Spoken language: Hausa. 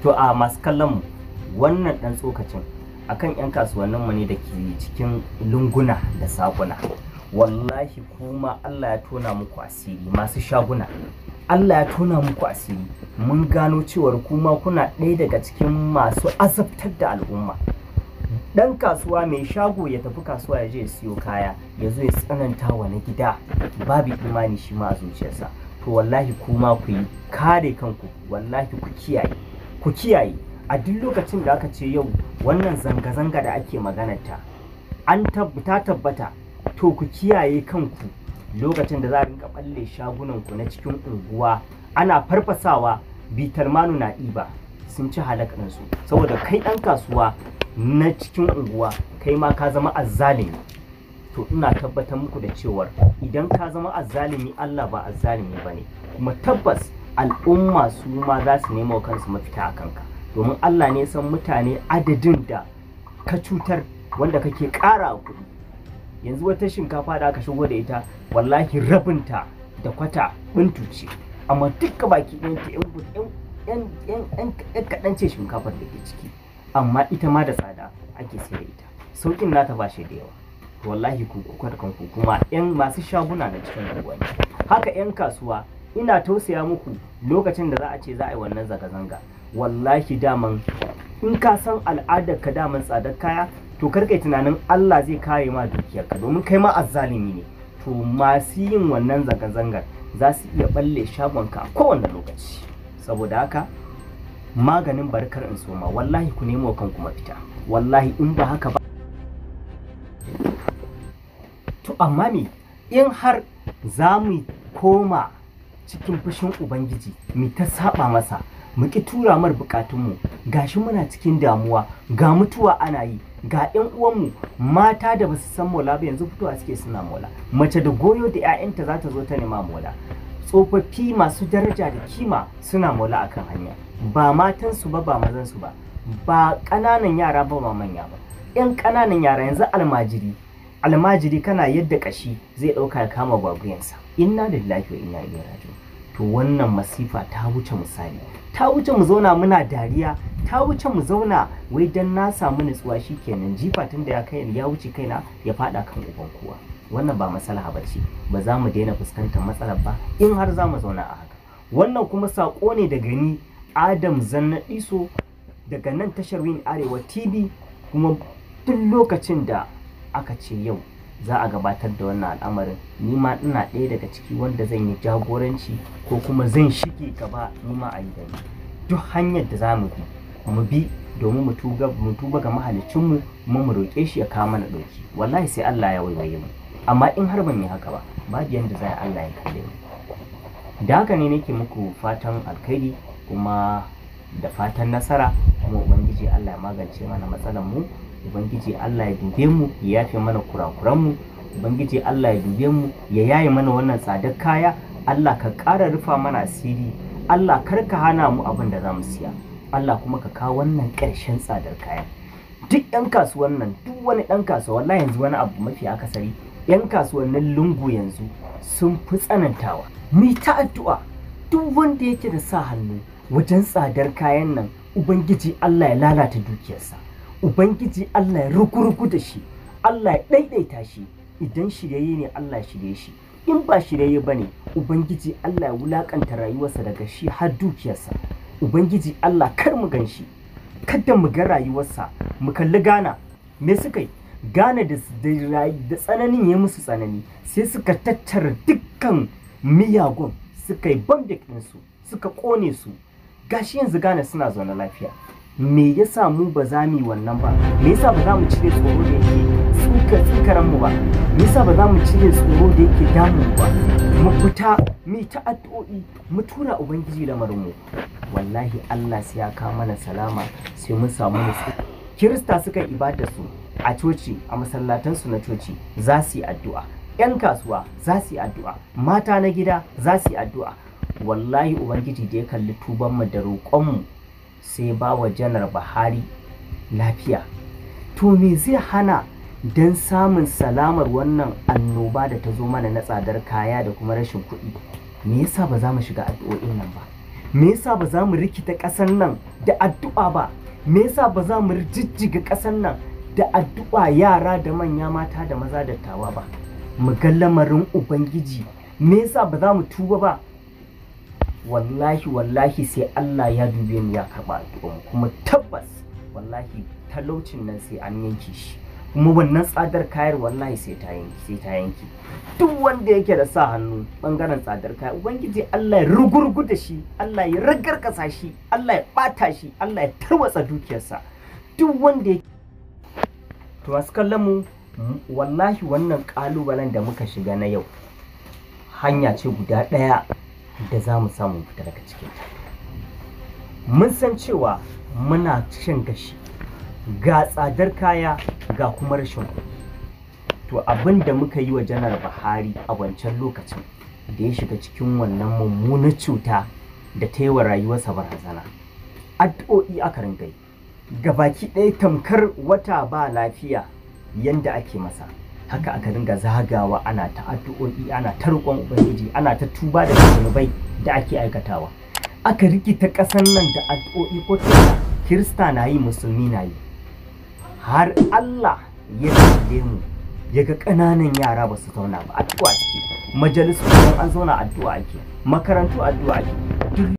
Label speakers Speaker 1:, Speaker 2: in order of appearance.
Speaker 1: To a masu kallon mu, wannan ɗan tsokacin akan 'yan kasuwannin mu ne da ke cikin lunguna da saƙuna. Wallahi kuma Allah ya tona muku asiri masu shaguna. Allah ya tona muku asiri. Mun gano cewar kuma kuna ɗaya daga cikin masu azabtar da al'umma. Ɗan kasuwa mai shago ya tafi kasuwa ya je ya siyo kaya, ya zo ya tsananta wa na gida, babu imani shi ma a zuciyarsa. To wallahi kuma ku yi kare kanku, wallahi ku kiyaye. Ku kiyaye a duk lokacin da aka ce yau wannan zanga-zanga da ake maganarta an ta tabbata, to ku kiyaye kanku lokacin da za a rinka balle shagunanku na cikin unguwa ana farfasawa, bitar manu na ɗiba sun ci halakarinsu. Saboda kai ɗan kasuwa na cikin unguwa kai ma ka zama azzalimi. To ina tabbatar muku da cewar idan ka zama azzalimi, Allah ba azzalimi bane, kuma tabbas al'umma su ma za su nemo kansu mafita a kanka, domin Allah ne san mutane adadin da ka cutar wanda kake ƙara kuɗi. Yanzu wata shinkafa da aka shigo da ita, wallahi rabinta da kwata bintu ce, amma dukka baki ɗayanta yan kaɗan ce shinkafar da ke ciki, amma ita ma da tsada ake sayar ita, sauƙin nata ba shi da yawa. Wallahi ku kuka kanku kuma yan masu shaguna na cikin unguwanni, haka yan kasuwa, ina tausaya muku lokacin da za a ce za a yi wannan zanga-zanga. Wallahi daman in ka san al'adar ka daman tsadar kaya, to kar kai tunanin Allah zai kare ma dukiyarka, domin kai ma azzalimi ne. To masu yin wannan zanga-zangar za su iya balle shagonka a kowane lokaci. Saboda haka maganin barkar in soma, wallahi ku nemo kanku mafita, wallahi in ba haka ba. To amma me in har za mu koma cikin fushin Ubangiji, mu ta saba masa, mu ki tura mar bukatunmu, gashi muna cikin damuwa, ga mutuwa ana yi, ga ƴan uwanmu mata da basu san mola ba yanzu fitowa suke suna mola, mace da goyo da ƴaƴanta za ta zo ta nema mola, tsofaffi masu daraja da kima suna mola akan hanya, ba matansu ba, ba mazansu ba, ba ƙananan yara ba, ba manya ba, ƴan ƙananan yara yanzu almajiri, almajiri kana yadda kashi zai ɗauka ya kama gwaguyansa. Inna lillahi wa inna ilaihi raji'un. To wannan masifa ta wuce misali, ta wuce mu zauna muna dariya, ta wuce mu zauna wai dan na samu nutsuwa shikenan, jifa tun da ya kai ya wuce kaina ya fada kan uban kowa. Wannan ba maslaha bace, ba za mu daina fuskantar matsalar ba in har za mu zauna a haka. Wannan kuma sako ne daga ni Adam Zanna Iso daga nan tashar Win Arewa TV. Kuma duk lokacin da aka ce yau za a gabatar da wannan al'amarin, ni ma ina ɗaya daga ciki wanda zan yi jagoranci ko kuma zan shige gaba ni ma a yi da ni. Duk hanyar da za mu bi, mu bi domin mu tuba ga mahaliccinmu, kuma mu roƙe shi ya kawo mana ɗauki. Wallahi sai Allah ya waiwaye mu, amma in har ban yi haka ba, babu yanda za Allah ya kalle mu. Da haka ne nake muku fatan alkhairi kuma da fatan nasara, kuma Ubangiji Allah ya magance mana matsalar mu. Ubangiji Allah ya dube mu ya yafe mana kurakuran mu. Ubangiji Allah ya dube mu ya yaye mana wannan tsadar kaya. Allah ka ƙara rufa mana asiri. Allah kar ka hana mu abin da za mu siya. Allah kuma ka kawo wannan ƙarshen tsadar kaya. Duk 'yan kasuwan nan, duk wani ɗan kasuwa, wallahi yanzu wani abu mafi akasari 'yan kasuwannin lungu yanzu sun fi tsanantawa. Mu ta addu'a duk wanda yake da sa hannu wajen tsadar kayan nan, Ubangiji Allah ya lalata dukiyarsa, Ubangiji Allah ya rugurugu da shi, Allah ya ɗaiɗaita shi. Idan shiryayye ne Allah shirye shi, in ba shiryayye ba ne Ubangiji Allah ya wulaƙanta rayuwarsa daga shi har dukiyarsa. Ubangiji Allah kar mu gan shi, kada mu ga rayuwarsa. Mu kalli Ghana, me suka yi? Ghana da tsananin ya musu tsanani, sai suka tattara dukkan miyagun suka yi bambik ɗinsu, suka ƙone su. Gashi yanzu Ghana suna zaune lafiya. Me yasa mu ba za mu yi wannan ba? Me yasa ba za mu cire tsoro da yake tsinkaran mu ba? Me yasa ba za mu cire tsoro da yake damun mu ba? Mu fita mu ta addu'o'i, mu tura Ubangiji lamarin mu. Wallahi Allah sai ya kawo mana salama, sai mun samu nutsuwa. Kirista suka ibada su a coci, a masallatan su na coci za su yi addu'a, 'yan kasuwa za su yi addu'a, mata na gida za su yi addu'a. Wallahi Ubangiji da ya kalli tuban mu da roƙon mu sai ba wa Janar Buhari lafiya. To me zai hana don samun salamar wannan annoba da ta zo mana na tsadar kaya da kuma rashin kuɗi? Me yasa ba za mu shiga addu'o'in nan ba? Me yasa ba za mu rikita ƙasar nan da addu'a ba? Me yasa ba za mu jijjiga ƙasar nan da addu'a, yara da manya, mata da maza, dattawa ba? Mu ga lamarin Ubangiji. Me yasa ba za mu tuba ba? Wallahi, wallahi, sai Allah ya dube mu, ya karɓa addu'ar mu. Kuma tabbas, wallahi, talaucin nan sai an yanke shi, kuma wannan tsadar kayar, wallahi, sai ta yanki, sai ta yanki. Duk wanda yake da sa hannu bangaren tsadar kaya, Ubangiji Allah ya rugurgu da shi, Allah ya ragarkasa shi, Allah ya bata shi, Allah ya tarwatsa dukiyarsa, duk wanda yake. To, masu kallon mu, wallahi wannan kalubalen da muka shiga na yau, hanya ce guda ɗaya da za mu samu fita daga cikinta. Mun san cewa muna shan gashi, ga tsadar kaya, ga kuma rashin kuɗi. To, abin da muka yi wa Janar Buhari a wancan lokacin da ya shiga cikin wannan mummunar cuta da ta yi wa rayuwarsa barazana, addu'o'i aka ringa yi gabaki ɗaya, tamkar wata ba lafiya yanda ake masa, haka aka ringa zagawa ana ta addu'o'i, ana ta roƙon Ubangiji, ana ta tuba daga zunubai da ake aikatawa. Aka rikita ƙasar nan da addu'o'i, ko Kirista na yi, Musulmi na yi, har Allah ya kalle mu, ya ga ƙananan yara ba su zauna ba, addu'a ciki. Majalisu idan an zauna, addu'a ake. Makarantu addu'a ake.